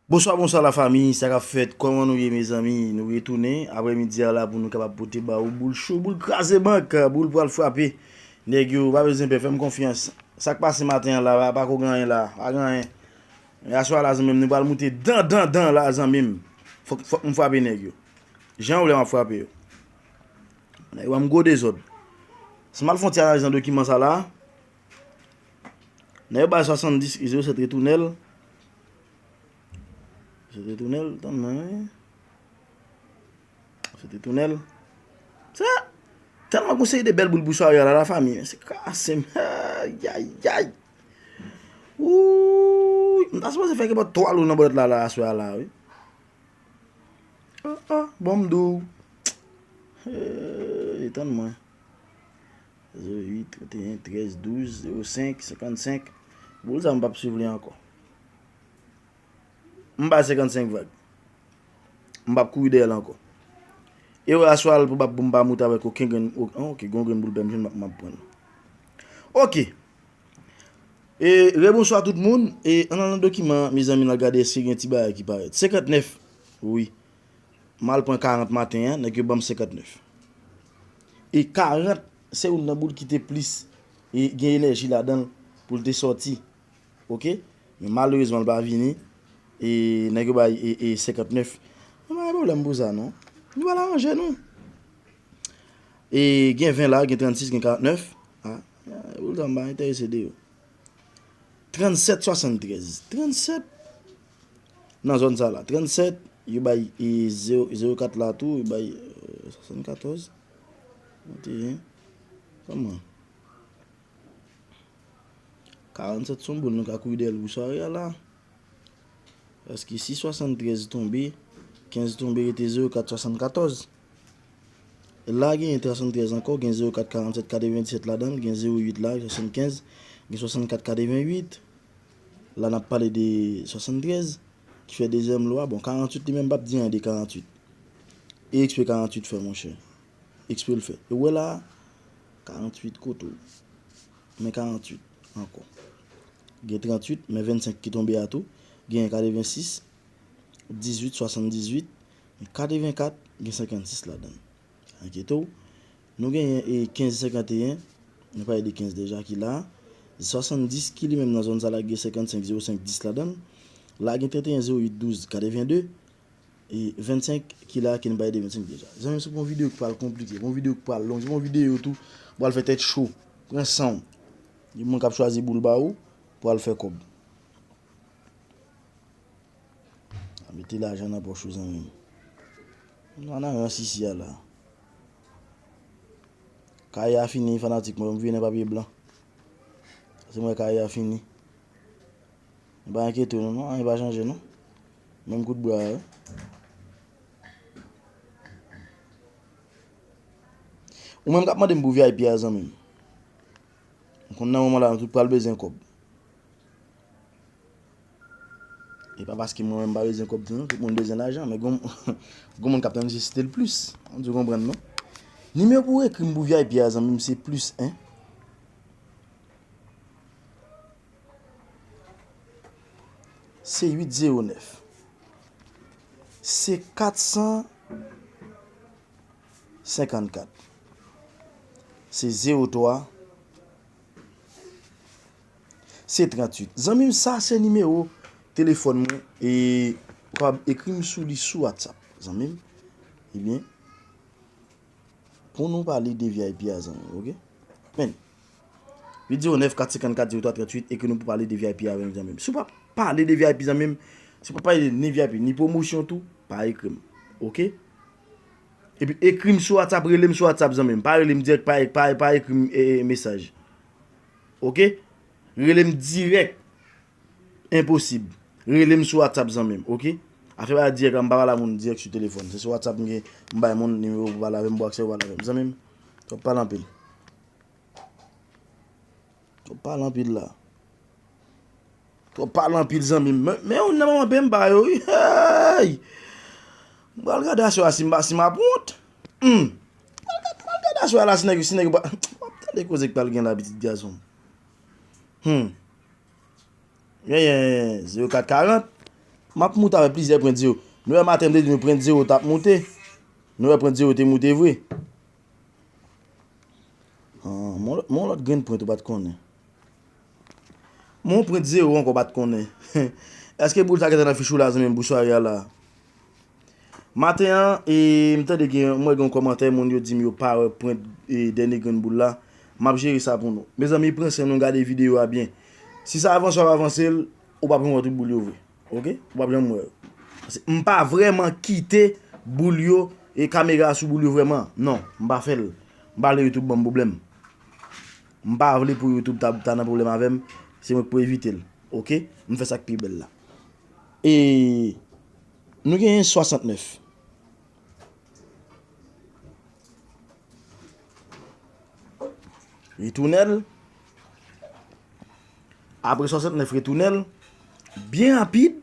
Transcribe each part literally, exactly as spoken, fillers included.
Bonswa, bonswa lafanmi, sa k ap fèt? Kòman nou ye, mezanmi? Nou retounen aprèmidi a la pou nou kapab pote ba ou boul cho, boul kraze bank, boul pral frape. Nèg yo, pa bezwen pè, fè m konfyans. Sa k pase maten an la, pa, pa ko gen anyen la, pa gen anyen. Aswè a la, zanmi m, nou pral moute dan, dan, dan la, zanmi m. Fòk, fòk m frape nèg yo. Jan w lè m ap frape yo. Nèg yo ban m gwo dezòd. Si m al fè yon ti analiz nan dokiman sa la, nèg yo bay swasanndis, zewo sèt retounen l. Se te tounen l, tann mwen, wi. Se te tounen l. Sa, tèlman gon seri de bèl boul pou sware a la, lafanmi. Men se kraze m. Ayayay. Wouy. M ta sipoze fè kenpòt twa lo nan bòlèt la, la, aswè a la, wi. Oh, oh, bon, m di w. Hey, tann mwen. Zewo uit, trannteyen, trèz, douz, zewo senk, senkannsenk. Boul sa, m p ap swiv li ankò. M bay senkannsenk vag. M p ap kouri dèyè l ankò. E wè aswè a l pwobab pou m pa moute avèk okenn grenn, o-, an, oke, gon grenn boul pè m jwenn, m ap, m ap pran l. Oke. E, rebonswa tout moun. E, ann al nan dokiman, mezanmi, n al gade èske gen ti bagay ki parèt. Senkantnèf, wi. M al pran karant maten an, nèg yo ban m senkantnèf. E karant, se youn nan boul ki te plis, e gen enèji ladan l pou l te sòti. Oke? Men malerezman, l pa vini. E nèg yo bay, e, e senkantnèf. Nou pa gen pwoblèm pou sa, non. Nou pral aranje nou. E gen ven la, gen trannsis, gen karantnèf. A, boul sa m pa enterese de yo. Trannsèt swasanntrèz. Trannsèt nan zòn sa la. Trannsèt, yo bay, e, zewo, zewo kat la tou, yo bay, e, swasannkatòz. Trannteyen. Kòman? Karannsèt se yon boul nou ka kouri dèyè l pou sware a la. Paske si swasanntrèz tonbe, kenz tonbe, rete zewo kat swasannkatòz. La genyen swasanntrèz ankò, gen zewo kat karannsèt katrevendisèt ladan l, gen zewo uit la, swasannkenz, gen swasannkat katrevenuit. La n ap pale de swasanntrèz, ki fè dezyèm lo a. Bon, karantuit li menm, m p ap di anyen de karantuit. E eksprè karantuit fè, monchè. Eksprè l fè. E w wè la, karantuit kote w? Men karantuit ankò. Gen trantuit, men vennsenk ki tonbe a tou. Gen katrevensis, dizuit, swasanndizuit, katrevenkat, gen senkannsis ladan l. Pa enkyete w. Nou genyen, e, kenz senkanteyen. Nou pale de kenz deja ki la. Swasanndis ki li menm nan zòn sa la gen senkannsenk zewo senk dis ladan l. La gen trannteyen zewo uit douz katrevende. E vennsenk ki la, ki n bay de vennsenk deja. Zanmi m, se pou yon videyo ki pral konplike, pou yon videyo ki pral long, se pou yon videyo tou, pral fè tèt cho. Pran san w. Gen moun k ap chwazi boul ba ou, pral fè kòb. A mete lajan nan pòch ou, zanmi m. Nou pa nan rans isi a la. Kay a fini, fanatik mwen, m vire nan papye blan. Se mwen kay a fini. Pa enkyete w non, non, anyen pa chanje non. Menm kout bra a, wi. Ou menm k ap mande m pou V I P a, zanmi m. M konn nan moman la, nou tout pral bezwen kòb. E pa paske mwen menm m pa bezwen kòb tou non, tout moun bezwen lajan, men gon, gon moun k ap nesesite l plis. Ou konprann non? Nimewo pou ekri m pou V I P a, zanmi m, se plis en. Se uit zewo nèf. Se kat san senkannkat. Se zewo twa. Se tranntuit. Zanmi m, sa se nimewo telefòn mwen. E ou kapab ekri m sou li sou WhatsApp, zanmi m. Ebyen, pou nou pale de V I P a, zanmi m, oke? Men, uit zewo nèf kat senkannkat zewo twa tranntuit, e ke nou pou pale de V I P avè m, zanmi m. Si w pa pale de V I P, zanmi m, si w pa pale de ni V I P, ni pwomosyon tou, pa ekri m. Oke? Epi ekri m sou WhatsApp, rele m sou WhatsApp, zanmi m. Pa rele m dirèk, pa, pa, pa ekri m, e, e, mesaj. Oke? Rele m dirèk. Enposib. Rele m sou WhatsApp, zanmi m, oke? Afè pa dirèk la, m pa pale a moun dirèk sou telefòn. Se sou WhatsApp m gen, m bay moun nimewo pou pale avè m, pou aksè pou pale avè m. Zanmi m, twòp pale anpil. Twòp pale anpil la. Twòp pale anpil, zanmi m. Men, men youn nan manman pè m ba yo, wi. Hey! M pral gade aswè a si m pa, si m ap wont. Hmm. M pral gade, m pral gade aswè a la si nèg, si nèg yo pa, w ap tande koze k pral gen la, pitit gason m. Hmm. Yen, yen, yen, zewo kat karant. M ap moute avèk plizyè pwent zewo. Nou wè maten m te di nou pwent zewo t ap moute. Nou wè pwent zewo te moute vre. Ah, men yon lòt, men yon lòt grenn pwent ou pa t konnen. Men yon pwent zewo ankò ou pa t konnen. Èske boul sa gentan nan fich ou la, zanmi m, pou sware a la? Maten an, e, m tande gen, m wè gen yon kòmantè, moun yo di m yo pa wè pwent, e, dènye grenn boul la. M ap jere sa pou nou. Mezanmi, pran sen nou, gade videyo a byen. Si sa avanse, w ap avanse l, ou p ap janm wè tout boul yo vre. Oke? Ou p ap janm wè yo. Paske m pa vrèman kite boul yo e kamera sou boul yo vrèman. Non, m pa fè l. M pa vle YouTube ban m pwoblèm. M pa vle pou YouTube ta, ta nan pwoblèm avè m. Se mwen k pou evite l. Oke? M fè sa k pi bèl la. E nou genyen swasantnèf. Retounen l. Apre swasantnèf, retounen l. Byen rapid.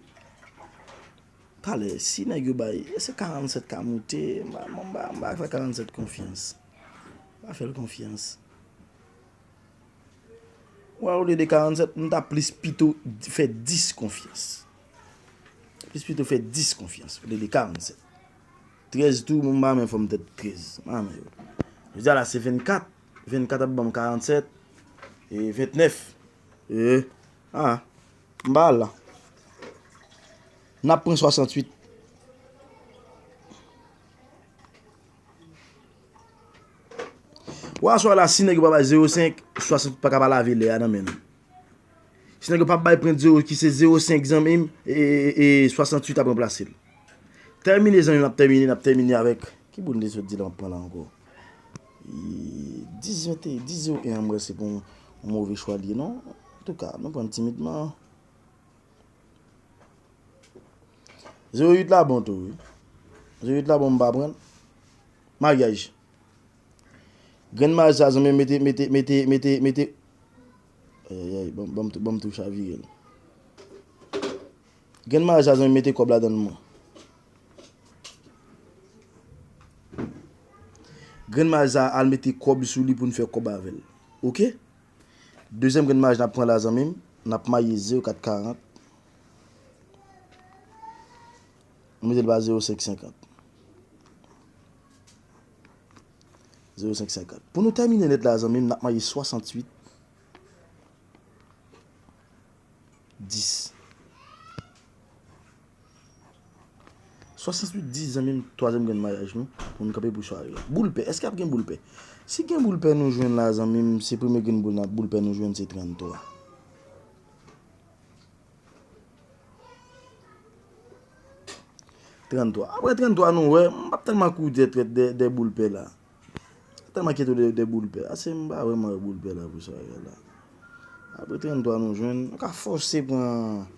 Talè, si nèg yo bay, se karannsèt ka moute, m pa, m pa, m pa fè karannsèt konfyans. M pa fè l konfyans. Wè, olye de karannsèt, m ta plis pito fè dis konfyans. Plis pito fè dis konfyans, olye de karannsèt. Trèz tou, m pa menm fòm tèt trèz. M pa menm yo. Jodi a la, se vennkat. Vennkat ap ban m karannsèt. E vennèf. E, a, m pa al la. N ap pran swasantwit. Wè aswè la, si nèg yo pa bay zewo senk, swasantwit pa ka pa lave lè a nan men nou. Si nèg yo pa bay pwent zewo ki se zewo senk, zanmi m, e, e, e, e swasantwit ap ranplase l. Tèmine, zanmi m, n ap tèmine, n ap tèmine avèk. Ki boul m te sot di la m ap pran la ankò? E, dis venteyen, dis zewo en an, m wè se pou yon move chwa li ye, non? Antouka, nou pran l timidman. Zewo uit la bon tou, wi. Zewo uit la bon, m pa pran l. Maryaj. Grenn maryaj sa, zanmi, mete, mete, mete, mete, mete. Ayayay, ban m, ban m tou, ban m tou chavire l. Grenn maryaj sa, zanmi, mete kòb ladan l, mwen. Grenn maryaj sa, al mete kòb sou li pou n fè kòb avè l. Oke? Dezyèm grenn maryaj n ap pran la, zanmi m, n ap maye zewo kat karant. Nou mete l ba zewo senk senkant. Zewo senk senkant. Pou nou tèmine nèt la, zanmi m, n ap maye swasantwit, dis. Swasantwit dis, zanmi m, twazyèm grenn maryaj nou, pou nou kanpe pou sware a. Boul pè, èske ap gen boul pè? Si gen boul pè nou jwenn la, zanmi m, se premye grenn boul n ap, boul pè nou jwenn, se tranntwa. Tranntwa. Apre tranntwa, nou wè, m p ap tèlman kouri dètrèt dè, dè boul pè la. Tèlman kite de, de boul pè. Ase m pa vrèman wè boul pè la pou sware a la. Apre tranntwa nou jwenn, nou ka fòse pran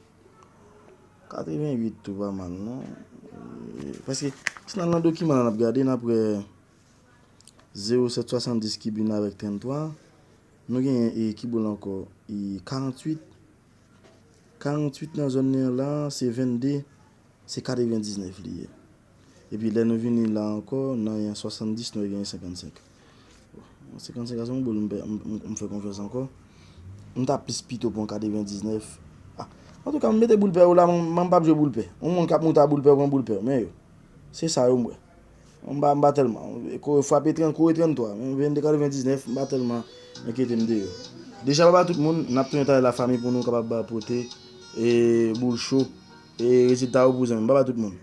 katreventuit tou pa mal non. E, paske si n al nan dokiman la n ap gade, n ap wè zewo sèt swasanndis ki bin avèk tranntwa. Nou genyen e ki boul ankò? E karantuit. Karantuit nan zòn li an la, se vennde, se katrevendiznèf li ye. Epi lè nou vini la ankò, nan yon swasanndis, nou genyen senkannsenk. Senkannsenk a se yon boul m, m, m, m fè konfyans ankò. M ta plis pito pran katrevendiznèf. Ah, antouka, m mete boul pè yo la, m, m p ap jwe boul pè. Yon moun k ap moute a boul pè, pran boul pè, men yo. Se sa yo m wè. M pa, m pa tèlman. Ko-, frape trant, kore tranntwa. Men vennde katrevendiznèf, m pa tèlman enkyete m de yo. Deja, baba tout moun, n ap tounen talè la fanmi pou nou kapab ba pote e boul cho e rezilta yo pou zanmi m. Baba tout moun.